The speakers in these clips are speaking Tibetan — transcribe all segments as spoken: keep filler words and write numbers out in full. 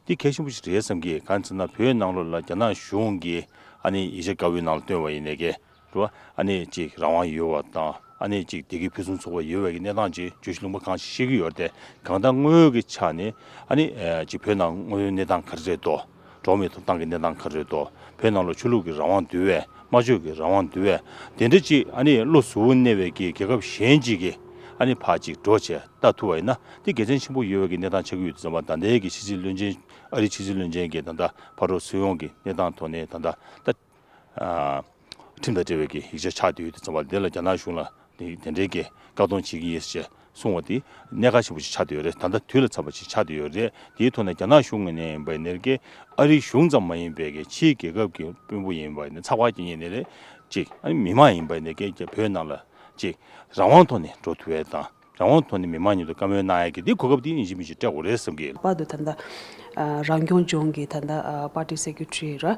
འདི་གལ་ཆེན་པོ་ཞིག་རེད་བསམ་གི། གང་ཟེར་ན་བོད་ནང་ལོགས་ལ་རྒྱ་ནག་གཞུང་གིས་ཨ་ནི་ཡིག་ཆ་དཀར་པོའི་ནང་ལ་བཏོན་པ་ཡིན་ནའི་གི་རེད་བ། ཨ་ནི་ཅིག་རང་དབང་ཡོད་པ་དང་ཨ་ནི་ཅིག་བདེ་སྐྱིད་ཕུན་སུམ་ཚོགས་པ་ཡོད་པའི་གི་གནས་སྟངས་ཅིག་བརྗོད་གཞི་ལུང་པ་གང་ཞིག་བཤད་ཀྱི་ཡོད་རེད་དེ། གང་ལྟར་དངོས་ཡོད་ཀྱི་ཆ་ནས་ཨ་ནི་ཨེ་ཅིག་བོད་ནང་དངོས་ཡོད་གནས་སྟངས་ག་རེ་རེད་དོ། འགྲོ་བ་མིའི་ཐོབ་ཐང་གི་གནས་སྟངས་ག་རེ་རེད་དོ། བོད་ནང་ལ་ཆོས་ལུགས་ཀྱི་རང་དབང་འདུལ་བས། སྨྲ་བརྗོད་ཀྱི་རང་དབང་འདུལ་བས། དེ་འདྲ་ཅིག་ཨ་ནི་བློ་གཟུ་བོར་གནས་པའི་གི་རྒྱལ་ཁབ་གཞན་ཅིག་གིས་ཨ་ནི་ཕར་ཅིག་འགྲོ་བྱས་ལྟ་ཐུབ་པ་ཡིན་ན་དེ་དགེ་མཚན་ཆེན་པོ་ཡོད་པའི་གི་གནས་སྟངས་ཆགས་ཀྱི་ཡོད་དུས་ཙམ་པ། ད་ལྟའི་གི་ཕྱི་སྲིད་བློན་ཆེན། ཨ་རིའི་ཕྱི་སྲིད་བློན་ཆེན་གྱིས་ད་ལྟ་ཕ་རོལ་སུད་ཡོང་གི་གནས་སྟངས་ཐོག་ནས་ད་ལྟ་ད་ཨ་ཁྲིམས་དང་འབྲེལ་བའི་གི་ཡིག་ཆ་ཆགས་བསྡད་ཡོད་དུས་ཙམ་པ། དེ་ལ་རྒྱ་ནག་གཞུང་ལ་དེ་དེ་འདྲའི་གི་བཀག་སྡོམ་བྱེད་ཀྱི་ཡོད་ཟེར་གསུང་བ་དེ་གནད་འགག་ཆེན་པོ་ཞིག་ཆགས་བསྡད་ཡོད་རེད། ད་ལྟ་དུས་ལ་བབ་པ་ཞིག་ཆགས་བསྡད་ཡོད་རེད། དེའི་ཐོག་ནས་རྒྱ་ནག་གཞུང་ངོས་ནས་ཡིན་པ་ཡིན་ནའི་གི་ཨ་རིའི་གཞུང་ཙམ་མ་ཡིན་པའི་གི་ཕྱིའི་རྒྱལ་ཁབ་ཀྱི་དཔོན་པོ་ཡིན་པ་ཡིན་ནའི་ཚགས་པར་སྐྱེལ་མཁན་ནི་རེད། ཅིག་ཨ་ནི་མི་མང་ཡིན་པ་ཡིན་ནའི་གི་བོད་ནང་ལ་ཅིག་རང་དབང་ཐོག་ནས་འགྲོ་ཐུབ་པ་དང་། རང་དབང་ཐོག་ནས་མི་མང་མཉམ་དུ་བཀའ་མོལ་གནང་ཡ་གི་འདི་གོ་སྐབས་འདི་ཡིན་གཅིག་མིན་གཅིག་སྤྲད་དགོས་རེད་བསམ་གི། ལྷག་པར་དུ་ད་ལྟ་ཨ་རང་སྐྱོང་ལྗོངས་ཀྱི་ད་ལྟ་ཨ་པར་ཊི་སེ་ཀེ་ཊི་རི་ར་ཨ་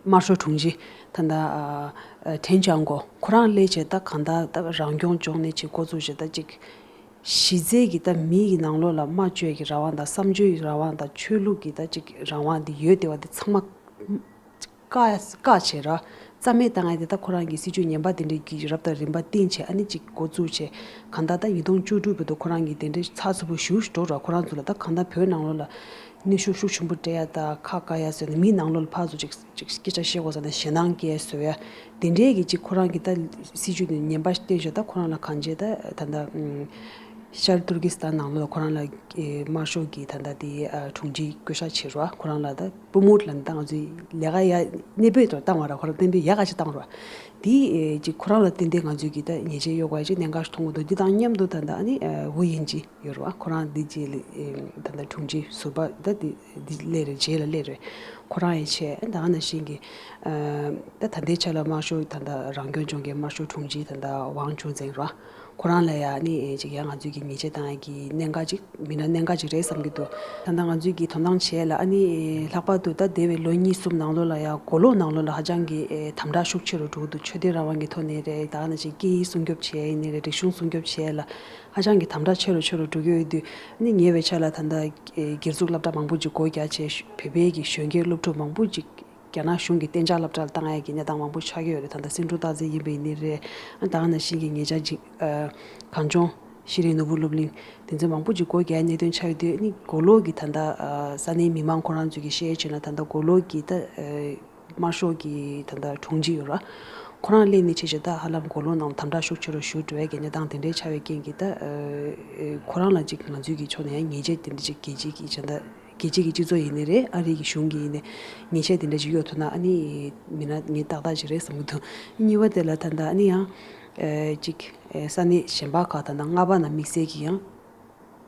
དམར་ཤོག་དྲུང་ཆེ་ད་ལྟ་ཨ་ཨ་ཁྲེན་ཅང་གོ་ཁོ་རང་སླེབས་བྱས། ད་གང་ལྟར་ད་རང་སྐྱོང་ལྗོངས་ནས་ཅིག་འགོ་བཙུགས་བྱས། ད་ཅིག་གཞི་རྩའི་གི་ད་མི་གི་ནང་ལོགས་ལ་སྨྲ་བརྗོད་ཀྱི་རང་དབང་དང་། བསམ་བརྗོད་ཀྱི་རང་དབང་དང་། ཆོས་ལུགས་ཀྱི་ད་ཅིག་རང་དབང་འདི་ཡོད་བསྡད་པ་འདི་ཚང་མ་བཀག་བཀག་བྱས་ར། རྩ་མེད་བཏང་ཡ་དེ་ད་ཁོ་རང་གི་སྲིད་བྱུས་ངན་པ་དེ་འདྲའི་གི་རབ་དང་རིམ་པ་བཏིང་བྱས་ཨ་ནི་ཅིག་འགོ་བཙུགས་བྱས། གང་ལྟར་ད་ཉིས་སྟོང་བཅུ་དྲུག་བར་དུ་ཁོ་རང་གི་དེ་འདྲའི་ཚགས་ཚུད་པོ་ཞེ་པོ་ཞིག་འགྲོ་ར། ཁོ་རང་ཚོ་ལ་ད་གང་ལྟར་བོད་ནང་ལོགས་ལ་གནོན་ཤུགས་ཤུགས་ཆེན་པོ་སྤྲད་ཡ་དང་། ཁ་བཀག་ཡ་བཟོས་ནས་མིའི་ནང་ལོགས་ལ་ཕར་ཚུར་ཅིག་ཅིག་སྐད་ཆ་བཤད་དགོས་ཟེར་ནས་ཞེད་སྣང་སྐྱེ་བཟོ་ཡ་དེ་འདྲའི་གི་ཅིག་ཁོ་རང་གི་ད་སྲིད་བྱུས་དེ་ངན་པ་ཞིག་བཏིང་བྱས། ད་ཁོ་རང་ལ་གང་བྱས་ད་ད་ད་ཨུམ། ཤར་ཏུར་ཀི་སི་ཐན་ནང་ལོགས་ལ་ཁོ་རང་ལ་ཨེ་དམར་ཤོག་གི་ད་ལྟ་དེ་ཨ་དྲུང་ཆེ་བསྐོ་བཞག་བྱས་ར། ཁོ་རང་ལ་ད་པུ་མུད་ལ་ད་ང་ཚོའི་ལས་ཀ་ཡ་གནས་སྤོས་དུ་བཏང་བ་ར། ཁོ་རང་གཏན་འབེབས་ཡག་ག་ཞིག་བཏང་ར། དེ་ཨེ་ཅིག་ཁོ་རང་ལ་བརྟེན་ཏེ་ང་ཚོས་ཀྱི་ད་ཉེས་ཆད་གཡོག་པ་ཅིག་གནད་འགག་ཞིག་མཐོང་གི་འདུག། འདི་དང་མཉམ་དུ་ད་ལྟ་ཨ་ནི་ཨེ་ཝུ་ཡིན་ཅི་ཡོད་ར། ཁོ་རང་འདི་རྗེས་ལ་ཨེ་ད་ལྟ་དྲུང་ཆེ་ཟུར་པ་ད་འདི་འདི་སླེབས་རེད། རྗེས་ལ་སླེབས་རེད། ཁོ་རང་ཡང་བྱས། ད་ག་ནང་བཞིན་གྱི་ཨ་ད་ད་ལྟའི་ཆ་ལ་དམར་ཤོག་ད་ལྟ་རང་སྐྱོང་ལྗོངས་ཀྱི་དམར་ཤོག་དྲུང་ཆེ་ད་ལྟ་ཝང་ཅུན་ཙེང་ར། ཁོ་རང་ལ་ཡང་ཨ་ནི་ཅིག་ཡང་ང་ཚོས་ཀྱི་ཉེས་ཆད་བཏང་ཡ་གི་གནད་འགག་ཅིག་མིན་ན་གནད་འགག་ཅིག་རེད་བསམ་གྱི་འདུག། ད་ལྟ་ང་ཚོས་ཀྱི་དོ་སྣང་བྱས་ལ་ཨ་ནི་ལྷག་པར་དུ་ད་འདས་པའི་ལོ་གཉིས་གསུམ་ནང་ལོགས་ལ་ཡང་མགོ་ལོག་ནང་ལོགས་ལ་ཧ་ཅང་གི་དམ་དྲག་ཤུགས་ཆེ་རུ་འགྲོ་གི་འདུག། ཆོས་དད་རང་དབང་གི་ཐོག་ནས་རེད། ད་ནང་བཞིན་སྐད་ཡིག་སྲུང་སྐྱོབ་བྱས་ཡིན་ནའི་རེད། རིག་གཞུང་སྲུང་སྐྱོབ་བྱས་ལ་ཧ་ཅང་གི་དམ་དྲག་ཆེ་རུ་ཆེ་རུ་འགྲོ་གི་ཡོད་དུས། ཨ་ནི་ཉེ་བའི་ཆར་ལ་ད་ལྟ་སྒེར་བཙུགས་སློབ་གྲྭ་མང་པོ་ཅིག་སྒོ་རྒྱག་བྱས། བོད་པའི་གི་གཞོན་སྐྱེས་སློབ་ཕྲུག་མང་པོ་ཅིག་རྒྱ་ནག་གཞུང་གི་གཏན་འཇགས་སློབ་གྲྭར་བཏང་ཡས་ཀྱི་གནས་སྟངས་མང་པོ་ཆགས་ཀྱི་ཡོད་རེད། ད་ལྟ་སེང་འབྲུག་སྟག་རྩེ་ཡིན་པ་ཡིན་ནའི་རེད། ཨ་ད་ག་ནང་བཞིན་གྱི་ཉེ་ཆར་ཅིག་ཨ་གངས་ལྗོངས་ཤེས་རིག་ནོར་བུ་སློབ་གླིང་དེ་ཚོ་མང་པོ་ཅིག་སྒོ་རྒྱག་གནད་དོན་ཆགས་ཡོད་དུས། ཨ་ནི་མགོ་ལོག་གི་ད་ལྟ་ཨ་ས་གནས་མི་མང་ཁོ་རང་ཚོས་ཀྱི་བཤད་ཡས་བྱས་ན། ད་ལྟ་མགོ་ལོག་གི་ད་ཨ་དམར་ཤོག་གི་ད་ལྟ་དྲུང་ཆེ་ཡོད་ར། ཁོ་རང་སླེབས་ནས་བྱས་བྱས་ད་ཧ་ལམ་མགོ་ལོག་ནང་དམ་དྲག་ཤུགས་ཆེ་རུ་ཞུགས་འགྲོ་ཡས་ཀྱི་གནས་སྟངས་དེ་འདྲའི་ཆགས་པའི་རྐྱེན་གྱིས། ད་ཨ་ཁོ་རང་ལ་ཅིག་ང་ཚོའི་གི་ཕྱོགས་ནས་ཡང་ཉེས་ཆད་དེ་འདྲ་ཅིག་གལ་ཆེ་གི་ད་ལྟ་རྒྱལ་སྤྱི་གི་སྤྱི་ཚོགས་ཡིན་ནའི་རེད། ཨ་རི་གི་གཞུང་གིས་ཡིན་ནའི་ཉེས་ཆད་དེ་འདྲ་ཅིག་གཡོག་ཐུབ་ན་ཨ་ནི་མིན་ན་ངས་ཏག་ཏག་ཅིག་རེད་བསམ་གྱི་འདུག། གཉིས་པ་དེ་ལ་ད་ལྟ་ཨ་ནི་ཡང་ཨེ་ཅིག་ཨེ་ས་གནས་གཞན་པ་ཁག་ད་ལྟ་རྔ་པ་ནང་དམིགས་བསལ་གྱི་ཡང་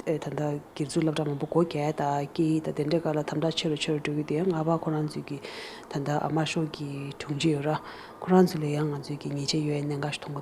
ཨེ་ད་ལྟ་སྒེར་བཙུགས་སློབ་གྲྭ་མང་པོ་སྒོ་རྒྱག་ཡ་ད་སྐད་ཡིག་ད་དེ་འདྲའི་སྐོར་ལ་དམ་དྲག་ཆེ་རུ་ཆེ་རུ་འགྲོ་གི་འདུག། ཡང་རྔ་པ་ཁོ་རང་ཚོའི་གི་ད་ལྟ་དམར་ཤོག་གི་དྲུང་ཆེ་ཡོད་ར། ཁོ་རང་ཚོ་ལ་ཡང་ང་ཚོའི་གི་ཉེས་ཆད་གཡོག་ཡའི་གནད་འགག་ཞིག་མཐོང་གི་འདུག།